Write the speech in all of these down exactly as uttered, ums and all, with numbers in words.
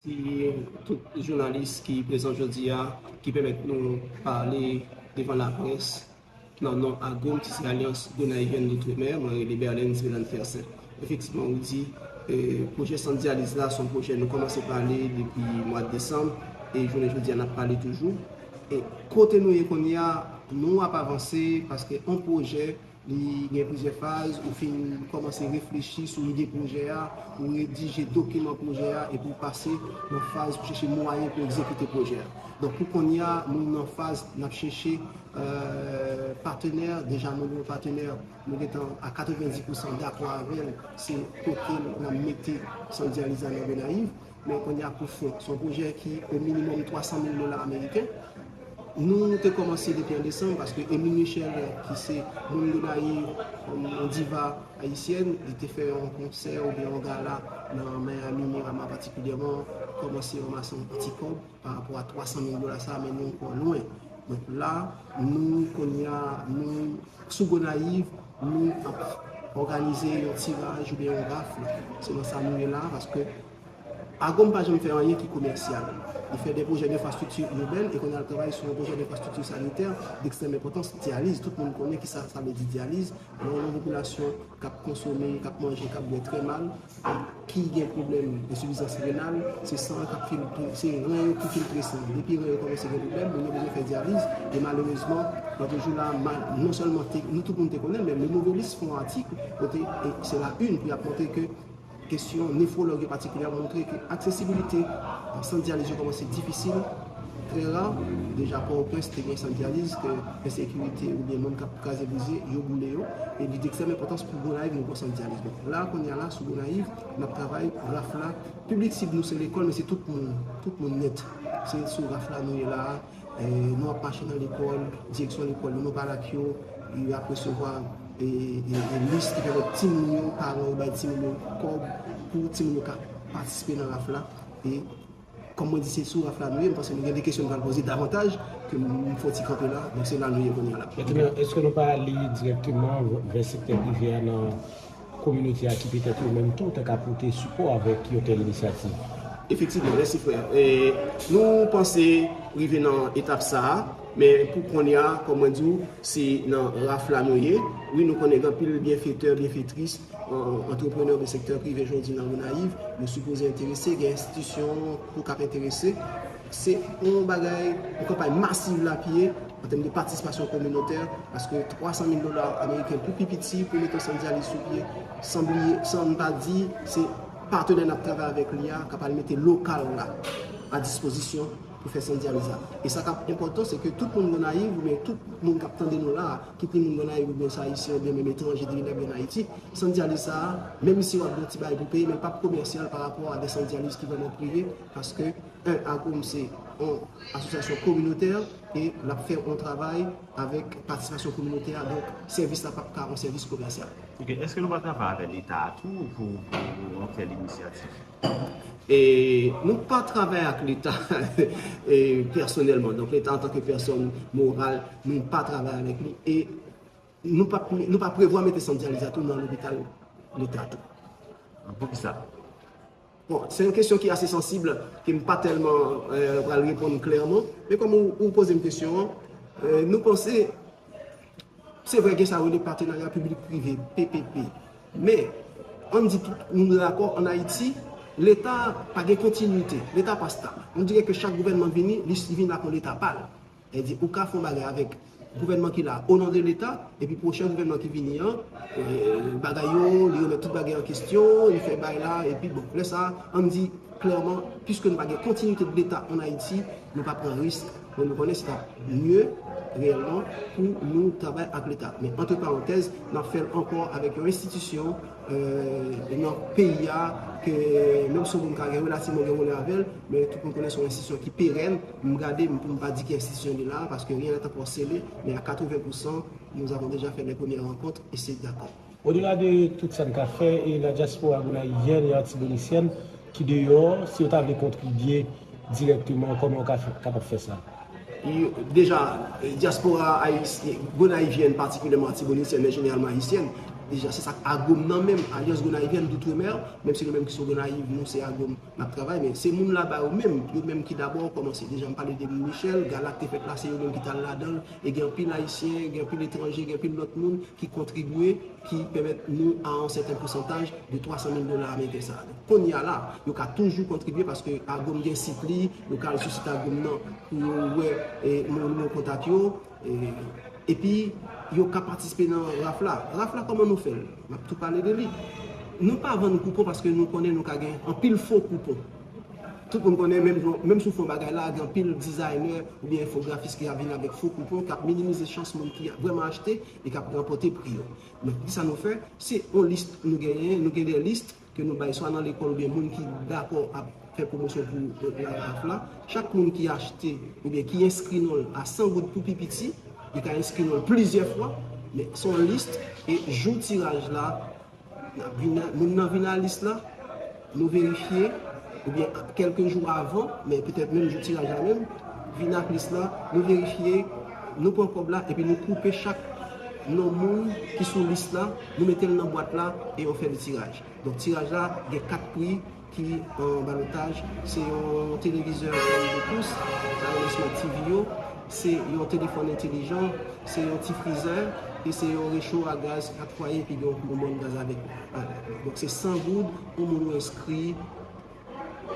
Mèsi tout jounalis ki prezan jodi a, ki pèmèt nou pale devan laprès nan non AGOM, ki se Alliance Gonaïvienne d'Outre-mer. Mwen rele Berlens Velanfersen. Efektivman, ou di, eh, pwojè sant dyaliz la, se yon pwojè nou kòmanse pale depi mwa desanm, e jounen jodi a, n ap pale toujou. E kote nou ye kounye a, nou ap avanse, paske yon pwojè, li gen plizyè faz, ou fin kòmanse reflechi sou ide pwojè a, ou redije dokiman pwojè a, epi ou pase nan faz pou chèche mwayen pou egzekite pwojè a. Donk, pou kounye a, nou nan faz n ap chèche, eh, patenè. Deja, nou gen yon patenè, nou gentan a katrevenndis pousan dakò avè l, se kote n ap mete sant dyaliz la nan Gonayiv. Men kounye a pou fon, se yon pwojè ki o minimòm twa san mil dola ameriken. Nou te kòmanse depi an desanm, paske Emile Michel, ki se moun Gonayiv, yon diva ayisyèn, li te fè yon konsè oubyen yon gala nan Miami, Miramar patikilyèman, kòmanse ranmase yon ti kòb pa rapò a twa san mil dola sa, men nou ankò lwen. Donk la, nou, kounye a, nou, sou Gonayiv, nou ap òganize yon tiraj oubyen yon rafle. Se nan sa nou ye la, paske AGOM pa janm fè anyen ki komèsyal. Li fè de pwojè denfrastrikti ibèn e kounye a l travay sou yon pwojè denfrastrikti sanitè dekstrèm enpòtans, dyaliz. Tout moun konnen ki sa sa vle di dyaliz. Lè yon popilasyon k ap konsome, k ap manje, k ap bwè trè mal, ki gen pwoblèm ensifizans renal, se san an k ap filtre, se ren yo ki filtre san. Depi ren yo kòmanse gen pwoblèm, moun yo bezwen fè dyaliz. E malerezman, lòt jou la, ma- non sèlman te- nou tout moun te konnen, men Le Nouvelliste fè yon atik kote, e se la une pou y ap montre ke kesyon nefwològ yo patikilyèman montre ke aksesibilite sant dyaliz yo kòmanse difisil, trè ra. Deja, Pòtoprens te gen sant dyaliz ke ensekirite oubyen moun k ap kraze brize, yo boule yo. E li di ekstrèm enpòtans pou Gonayiv nou gon sant dyaliz. Donk la, kounye a la, sou Gonayiv, n ap travay rafle la. Piblik sib nou se lekòl, men se tout moun, tout moun nèt. Se sou rafle la nou ye la a. E, nou ap mache nan lekòl, direksyon lekòl yo, nou pale ak yo, y ap resevwa, e, e, e lis ki pèmèt timoun yo, paran yo bay timoun yo kòb pou timoun yo ka patisipe nan rafle la. E, kòm mwen di, se sou rafle la nou ye, m panse nou gen de kesyon nou pral poze davantaj ke m fè yon ti kanpe la. Donk, se la nou ye kounye a la. Mentnan, èske nou pa ale dirèkteman vè sektè prive a nan kominote a ki petèt yo menm tou ta ka pote sipò avèk yon tèl inisyativ? Efektivman, mèsi frè. E, nou panse rive nan etap sa a, men pou kounye a, kòm mwen di w, se nan rafle la nou ye. Wi, nou konnen gen anpil byenfetè, byenfetris, an- antreprenè de sektè prive jodi nan Gonayiv, yo sipoze enterese, gen enstitisyon pou k ap enterese. Se yon bagay, yon kanpay masiv l ap ye, an tèm de patisipasyon kominotè, paske twa san mil dola ameriken pou pi piti, pou mete yon sant dyaliz sou pye, san bliye, san n pa di, se patenè n ap travay avèk li a, k ap al mete lokal la a dispozisyon pou fè sant dyaliz la. E sa k ap enpòtan, se ke tout moun Gonayiv, oubyen tout moun k ap tande nou la a, kit li moun Gonayiv, oubyen se Ayisyen, oubyen menm etranje, ki vin abite an Ayiti, sant dyaliz sa a, menm si w ap gen yon ti bagay pou peye, men l p ap komèsyal pa rapò a de sant dyaliz ki vrèman prive, paske, en, AGOM se yon asosyasyon kominotè e l ap fè yon travay avèk patisipasyon kominotè a, donk sèvis la p ap ka yon sèvis komèsyal. Ok, èske nou pa travay avèk Leta a tou pou, pou yon tèl inisyativ? E nou pa travay ak Leta e, pèsonèlman. Donk, Leta antanke pèsòn moral, nou pa travay avèk li. E nou pa, nou pa prevwa mete sant dyaliz la tou nan lopital Leta tou. Poukisa? Bon, se yon kesyon ki ase sansib, ke m pa tèlman, eh, pral reponn klèman. Men kòm ou, ou poze m kesyon an, eh, nou panse, se vre gen sa yo rele patenarya piblik prive, P P P. Men, ann di tout moun dakò, ann Ayiti, Leta pa gen kontinite, Leta pa stab. On dirè ke chak gouvènman vini, li vin ak yon Leta pa l. Sa vle di, ou ka fè yon bagay avèk gouvènman ki la, o non de Leta, epi pwochen gouvènman ki vini an, eh, bagay yo, li remèt tout bagay an kesyon, li fè bagay la, epi bon, lè sa, ann di klèman, piske nou pa gen kontinite de Leta ann Ayiti, nou pa pran risk, men nou konnen se ta mye, reyèlman, pou nou travay ak Leta. Men, antre parantèz, n ap fè l ankò avèk yon enstitisyon, eh, nan peyi a, ke menm si yon moun ka gen relativman gen rele avè l, men tout moun konnen se yon enstitisyon ki perèn. M gade, m, pou m pa di ki enstitisyon li la, paske rien n'est encore scellé, men à quatre-vingts pour cent, nous avons déjà fait les premières rencontres et c'est d'accord. Au-delà de tout sa n ka fè, e nan dyaspora gonayivyèn e antibonisyèn ki deyò, si yo ta vle kontribye dirèkteman, kòman yo ka fè, kapab fè sa? Yo, deja, eh, dyaspora ayisyen, gonayivyèn, patikilyèman antibonisyèn, men jeneralman ayisyèn, Deja, se sa k Agom nan menm, Alyans Gonayivyèn d'Outre-mer, menm si nou menm ki sou Gonayiv, nou se Agom n ap travay, men se moun laba yo menm, yo menm ki dabò kòmanse. Deja, m pale de Michel, gala k te fèt la, se yo menm ki t al ladan l, e gen anpil Ayisyen, gen anpil etranje, gen anpil lòt moun ki kontribye, ki pèmèt nou a yon sèten pousantaj de twa san mil dola ameriken sa a. Donk, kounye a la, yo ka toujou kontribye paske Agom gen sit li, yo ka al sou sit Agom nan pou yo wè e, nimewo kontak yo. E, epi, yo ka patisipe nan raf la. Raf la, kòman nou fè l? M ap tou pale de li. Nou pa vann koupon paske nou konnen nou ka gen anpil fo koupon. Tout moun konnen, menm, menm si w fè yon bagay la, gen anpil dizayner oubyen enfografis ki ap vin avèk fo koupon, k ap minimize chans moun ki vrèman achte e k ap ranpòte pri yo. Donk, kisa nou fè? Se yon lis nou genyen, nou gen de lis ke nou bay swa nan lekòl oubyen moun ki dakò ap fè pwomosyon pou raf la. Chak moun ki achte oubyen ki enskri non l a san goud pou pi piti, li ka enskri non l plizyè fwa, men se yon lis, e jou tiraj la, moun nan vin a lis la, nou verifye, oubyen kèlke jou avan, men petèt menm jou tiraj la menm, vin ak lis la, nou verifye, nou pran kòb la, epi nou koupe chak non moun ki sou lis la, nou mete l nan bwat la, e on fè le tiraj. Donk, tiraj la gen kat pri ki an balotaj. Se yon televizè trannde pous, sa yo rele Smart T V yo. Se yon telefòn entelijan. Se yon ti frizè. E se yon recho a gaz kat fwaye, epi gen yon bonbòn gaz avèk li. Donk, se san goud, yon moun ou enskri.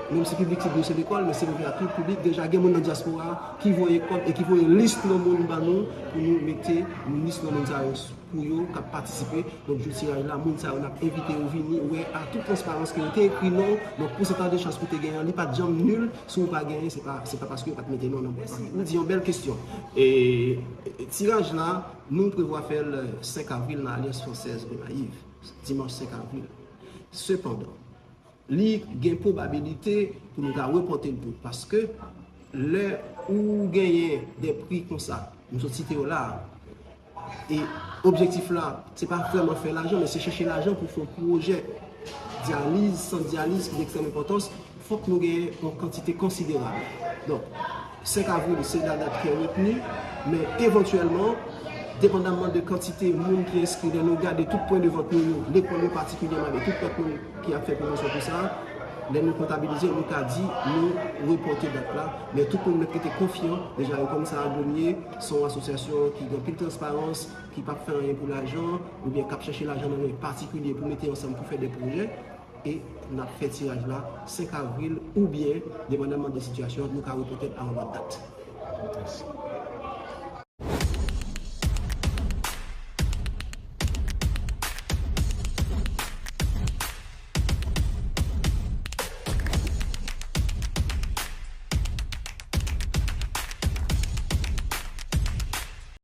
Menm si piblik sib nou se lekòl, men se ouvè a tout piblik. Deja, gen moun nan dyaspora ki voye kòb e ki voye lis non moun ban nou pou nou mete lis non moun sa yo pou yo k ap patisipe. Donk, jou tiraj la, moun sa yo, n ap envite yo vini wè a tout transparans ke yo te ekri non. Donk, pousantaj de chans pou te genyen, li pa t janm nil. Si w pa genyen, se pa, se pa paske yo pa t mete non nan bwat. Mèsi. Ou di yon bèl kesyon. E, e, tiraj la, nou prevwa fè l senk avril nan Alliance Française Gonayiv, dimanch senk avril. Sepandan, li gen pwobabilite pou nou ta repòte l tou, paske lè ou genyen de pri konsa, m sot site yo la a, e objektif la, se pa vrèman fè lajan, men se chèche lajan pou fè yon pwojè dyaliz, sant dyaliz ki gen ekstrèm enpòtans, fòk nou genyen yon kantite konsiderab. Donk, senk avril, se la dat ki retni, men evantyèlman, depandamman de kantite moun ki enskri, lè nou gade tout pwen de vant nou yo, lekòl yo patikilyèman, avèk tout lòt moun ki ap fè pwomosyon pou sa, lè nou kontabilize, nou ka di nou repòte dat la, men tout moun mèt rete konfyan, deja yo konn sa Agom ye, se yon asosyasyon ki gen anpil transparans, ki p ap fè anyen pou lajan, oubyen k ap chèche lajan nan men patikilye pou mete ansanm pou fè de pwojè. E n ap fè tiraj la senk avril, oubyen, depandamman de sitiyasyon, nou ka repòte l a yon lòt dat. Mèsi.